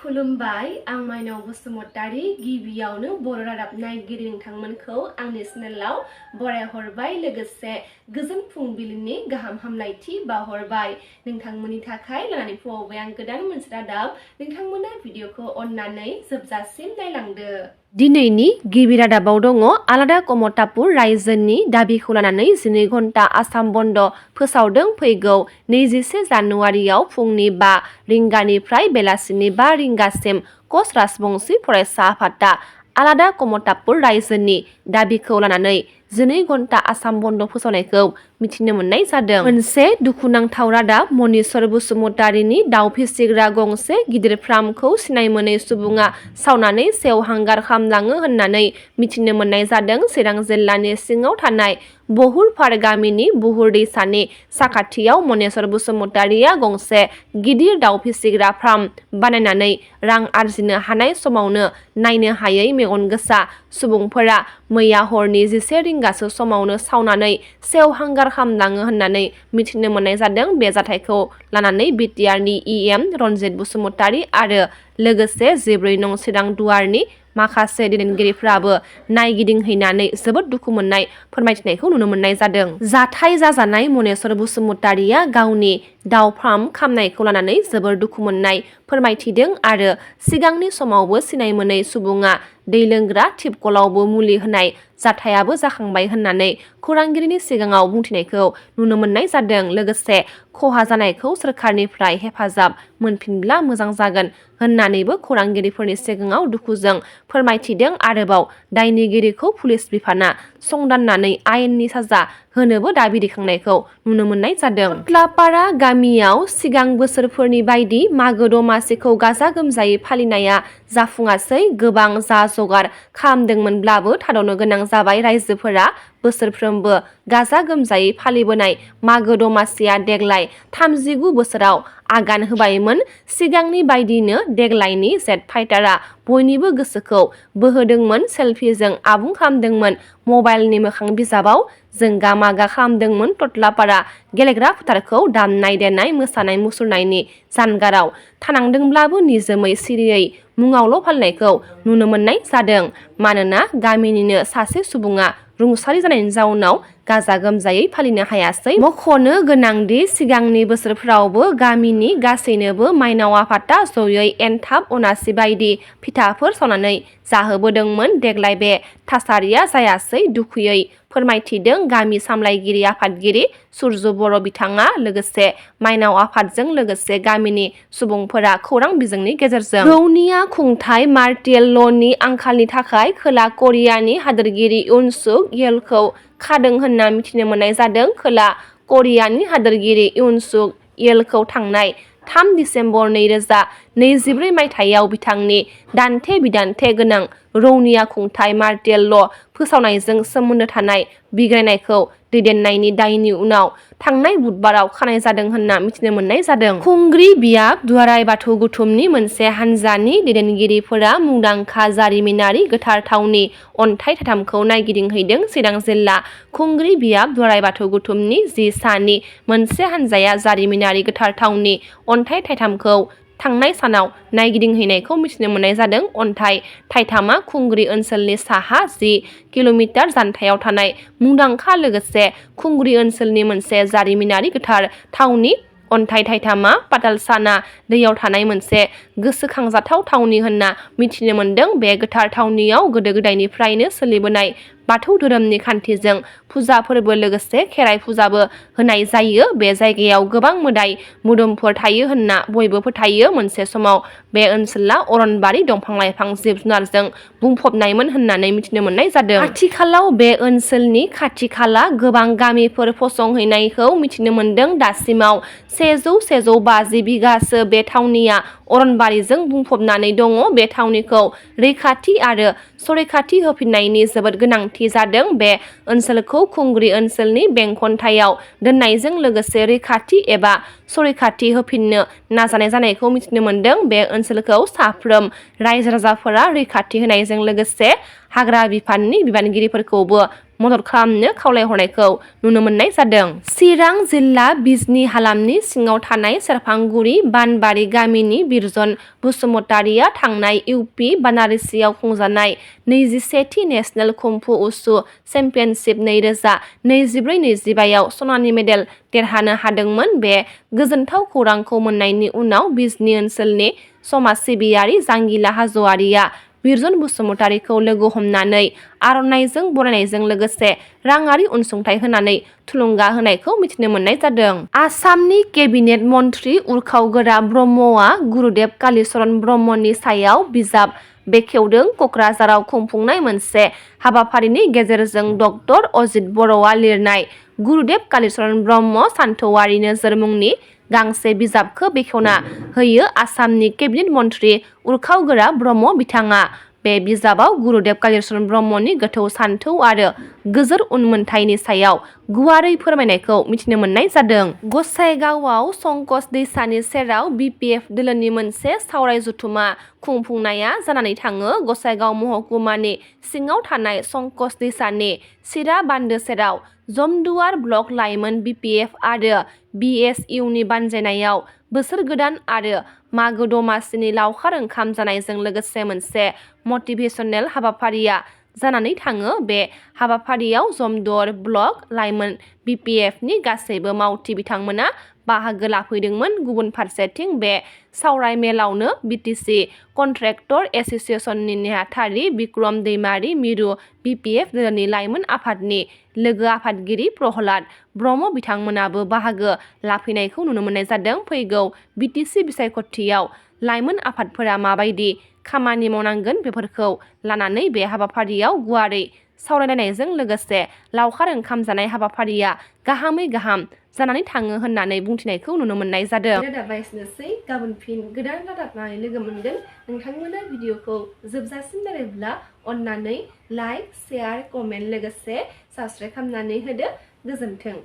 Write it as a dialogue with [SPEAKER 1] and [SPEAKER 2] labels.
[SPEAKER 1] खुलुमबाय आं माइनाव बसुमतारी गिबियावनो बर' रादाब नायगिरि नोंथांमोनखौ आंनि चेनेलाव बरायहरबाय लोगोसे गोजोन फुंबिलिनि गाहाम हामलायथि बावहरबाय नोंथांमोननि थाखाय लानानै फैबाय आं गोदान मोनसे रादाब नोंथांमोना भिडिअखौ अननानै जोबजासिम नायलांदो। दिनैनि गिबि रादाबाव दङ आलादा कमतापुर रायजोनि दाबिखौ लानानै 12 घन्टा आसाम बन्द फोसावदों फैगौ 21 जानुवारियाव फुंनि 5 रिंगानिफ्राय बेलासिनि 5 रिंगासिम कच राजबंशी फरायसा आफादा आलादा कमतापुर रायजोनि दाबिखौ लानानै 12 घन्टा आसाम बन्द फोसावनायखौ मिथिनो मोननाय जादों। मोनसे दुखुनांथाव रादाब मनीश्वर बसुमतारीनि दाउ फिसिग्रा गंसे गिदिर फार्मखौ सिनाय मोनै सुबुङा सावनानै सेवहांगार खालामलाङो होननानै मिथिनो मोननाय जादों। चिरां जिल्लानि सिङाव थानाय बहुरफार गामिनि बुहुर दैसानि साखाथियाव मनीश्वर बसुमतारीया गंसे गिदिर दाउ फिसिग्रा फार्म बानायनानै रां आरजिनो हानाय समावनो नायनो हायै मेगन गोसा सुबुंफोरा मैया हरनि 11 रिंगासो समावनो सावनानै सेवहांगार खालामलाङो होननानै मिथिनो मोननाय जादों। बे जाथायखौ लानानै बिटिआरनि इएम रनजित बसुमतारी आरो लोगोसे 14 नं चिरां दुवारनि माखासे दैदेनगिरिफोराबो नायगिदिंहैनानै जोबोद दुखु मोननाय फोरमायथिनायखौ नुनो मोननाय जादों। जाथाय जाजानाय मनीश्वर बसुमतारीया गावनि दाउ फार्म खालामनायखौ लानानै जोबोर दुखु मोननाय फोरमायथिदों आरो सिगांनि समावबो सिनाय मोनै सुबुङा दै लोंग्रा टिपकलावबो मुलि होनाय जाथायाबो जाखांबाय होननानै खौरांगिरिनि सिगाङाव बुंथिनायखौ नुनो मोननाय जादों। लोगोसे खहा जानायखौ सोरखारनिफ्राय हेफाजाब मोनफिनब्ला मोजां जागोन होननानैबो खौरांगिरिफोरनि सिगाङाव दुखुजों फोरमायथिदों। आरोबाव दायनिगिरिखौ पुलिस बिफाना संदाननानै आयेननि साजा होनोबो दाबि दैखांनायखौ नुनो मोननाय जादों। टलापारा गामियाव सिगां बोसोरफोरनि बायदि मागो दमासिखौ गाजा गोमजायै फालिनाया जाफुङासै। गोबां जा जगार खालामदोंमोनब्लाबो थाद'नो गोनां जाबाय। रायजोफोरा बोसोरफ्रोमबो गाजा गोमजायै फालिबोनाय मागो दमासिया देग्लाय 39 बोसोराव आगान होबायमोन। सिगांनि बायदिनो देग्लायनि जेट फाइटारआ बयनिबो गोसोखौ बोहोदोंमोन, सेलफिजों आबुं खालामदोंमोन, मबाइलनि मोखां बिजाबाव जोंगा मागा खालामदोंमोन। टलापारा गेलेग्रा फोथारखौ दामनाय देनाय मोसानाय मुसुरनायनि जानगाराव थानांदोंब्लाबो निजोमै सिरियै मुङावल' फालिनायखौ नुनो मोननाय जादों। मानोना गामिनिनो सासे सुबुङा रुंसारि जानायनि जाउनाव गाजा गोमजायै फालिनो हायासै। मख'नो गोनांदि सिगांनि बोसोरफ्रावबो गामिनि गासैनोबो माइनाव आफादा जयै एनथाब अनासि बायदि फिथाफोर सावनानै जाहोबोदोंमोन। देग्लाय बे थासारिया जायासै दुखुयै फोरमायथिदों गामि सामलायगिरि आफादगिरि सुर्य बर' बिथाङा। लोगोसे माइनाव आफादजों लोगोसे गामिनि सुबुंफोरा खौरां बिजोंनि गेजेरजों रौनिया खुंथाइ मार्टियेल ल'नि आंखालनि थाखाय खोला करियानि हादोरगिरि युन सुक येलखौ खादों होनना मिथिनो मोननाय जादों। खोला करियानि हादोरगिरि युन सुक येलखौ थांनाय 3 दिसेम्बर 2024 मायथाइयाव बिथांनि दान्थे बिदान्थे गोनां रौनिया खुंथाइ मार्टियेल ल' फोसावनायजों सोमोन्दो थानाय बिग्रायनायखौ दैदेननायनि दायनि उनाव थांनाय बुधबाराव खानाय जादों होनना मिथिनो मोननाय जादों। खुंग्रि बियाब दुआराय बाथौ गुथुमनि मोनसे हानजानि दैदेनगिरिफोरा मुंदांखा जारिमिनारि गोथार थावनि अन्थाइ थाइथामखौ नायगिदिंहैदों। चिरां जिल्ला खुंग्रि बियाब दुआराय बाथौ गुथुमनि 10 सानि मोनसे हानजाया जारिमिनारि गोथार थावनि अन्थाइ थाइथामखौ थांनाय सानाव नायगिदिंहैनायखौ मिथिनो मोननाय जादों। अन्थाइ थाइथामा खुंग्रि ओनसोलनि साहा 10 किल'मिटार जानथायाव थानाय मुंदांखा लोगोसे खुंग्रि ओनसोलनि मोनसे जारिमिनारि गोथार थावनि। अन्थाइ थाइथामा पातालसाना दैयाव थानाय मोनसे गोसोखांजाथाव थावनि होनना मिथिनो मोनदों। बे गोथार थावनियाव गोदो गोदायनिफ्रायनो सोलिबोनाय बाथौ धोरोमनि खान्थिजों फुजा फोरबो लोगोसे खेराइ फुजाबो होनाय जायो। बे जायगायाव गोबां मोदाय मोदोमफोर थायो होनना बयबो फोथायो। मोनसे समाव बे ओनसोला अरनबारि दंफां लाइफां जिब जुनारजों बुंफबनायमोन होननानै मिथिनो मोननाय जादों। आथिखालाव बे ओनसोलनि खाथि खाला गोबां गामिफोर फसंहैनायखौ मिथिनो मोनदों। दासिमाव 150 बिगासो बे थावनिया अरनबारिजों बुंफबनानै दङ। बे थावनिखौ रैखाथि आरो संरैखाथि होफिननायनि जोबोद गोनांथि जादों। बे ओनसोलखौ खुंग्रि ओनसोलनि बेंखनथायाव दोननायजों लोगोसे रैखाथि एबा संरैखाथि होफिननो नाजानाय जानायखौ मिथिनो मोनदों। बे ओनसोलखौ साफ्रोम रायजो राजाफोरा रैखाथि होनायजों लोगोसे हाग्रा बिफाननि बिबानगिरिफोरखौबो मदद खालामनो खावलायहरनायखौ नुनो मोननाय जादों। चिरां जिल्ला बिजनी हालामनि सिङाव थानाय सेरफांगुरि बानबारि गामिनि बिरजन बसुमतारिया थांनाय इउपि बानारसियाव खुंजानाय 21थि नेशनेल कुंफु उसु चेम्पियनशिप 2024-25 आव सनानि मेडेल देरहानो हादोंमोन। बे गोजोनथाव खौरांखौ मोननायनि उनाव बिजनी ओनसोलनि समाज सिबियारि जांगिला हाज'वारिया बिरजन बसुमतारिखौ लोगो हमनानै आर'नाइजों बरायनायजों लोगोसे राङारि अनसुंथाइ होनानै थुलुंगा होनायखौ मिथिनो मोननाय जादों। आसामनि केबिनेट मन्थ्रि उरखावगोरा ब्रह्मआ गुरुदेव कालीचरण ब्रह्मनि सायाव बिजाब बेखेवदों। क'क्राझाराव खुंफुंनाय मोनसे हाबाफारिनि गेजेरजों डक्टर अजित बर'आ लिरनाय गुरुदेव कालीचरण ब्रह्म सानथौआरि नोजोर मुंनि गांसे बिजाबखौ बेखेवना होयो आसामनि केबिनेट मन्थ्रि उरखावगोरा ब्रह्म बिथाङा। बे बिजाबाव गुरुदेव कालीचरण ब्रह्मनि गोथौ सानथौ आरो गोजोर उनमोनथाइनि सायाव गुवारै फोरमायनायखौ मिथिनो मोननाय जादों। गसाइगावआव संकस दैसानि सेराव बिपिएफ दोलोनि मोनसे सावराय जथुमा खुंफुंनाया जानानै थाङो। गसाइगाव महकुमानि सिङाव थानाय संकस दैसानि सिरा बान्दो सेराव जमदुवार ब्लक लाइमोन बिपिएफ आरो बिएसइउनि बानजायनायाव बोसोर गोदान आरो मागो दमासिनि लावखार ओंखाम जानायजों लोगोसे मोनसे मटिभेशनेल हाबाफारिया जानानै थाङो। बे हाबाफारियाव जमदुवार ब्लक लाइमोन बिपिएफनि गासैबो मावथि बिथांमोना बाहागो लाफैदोंमोन। गुबुन फारसेथिं बे सावराय मेलावनो बिटिसि कन्ट्रेक्टर एस'सिएशननि नेहाथारि बिक्रम दैमारि मिरु बिपिएफ दोलोनि लाइमोन आफादनि लोगो आफादगिरि प्रहलाद ब्रह्म बिथांमोनाबो बाहागो लाफैनायखौ नुनो मोननाय जादों। फैगौ बिटिसि बिसायख'थियाव लाइमोन आफादफोरा माबायदि खामानि मावनांगोन बेफोरखौ लानानै बे हाबाफारियाव गुवारै सावरायलायनायजों लोगोसे लावखार ओंखाम जानाय हाबाफारिया गाहामै गाहाम जानानै थाङो होननानै बुंथिनायखौ नुनो मोननाय जादों। रादाबा एसेनोसै, गाबोन फिन गोदान रादाब लानानै लोगो मोनगोन। नोंथांमोना भिडिअखौ जोबजासिम नायब्ला अन्नानै लाइक, शेयार, कमेन्ट लोगोसे साबस्क्राइब खालामनानै होदो। गोजोन्थों।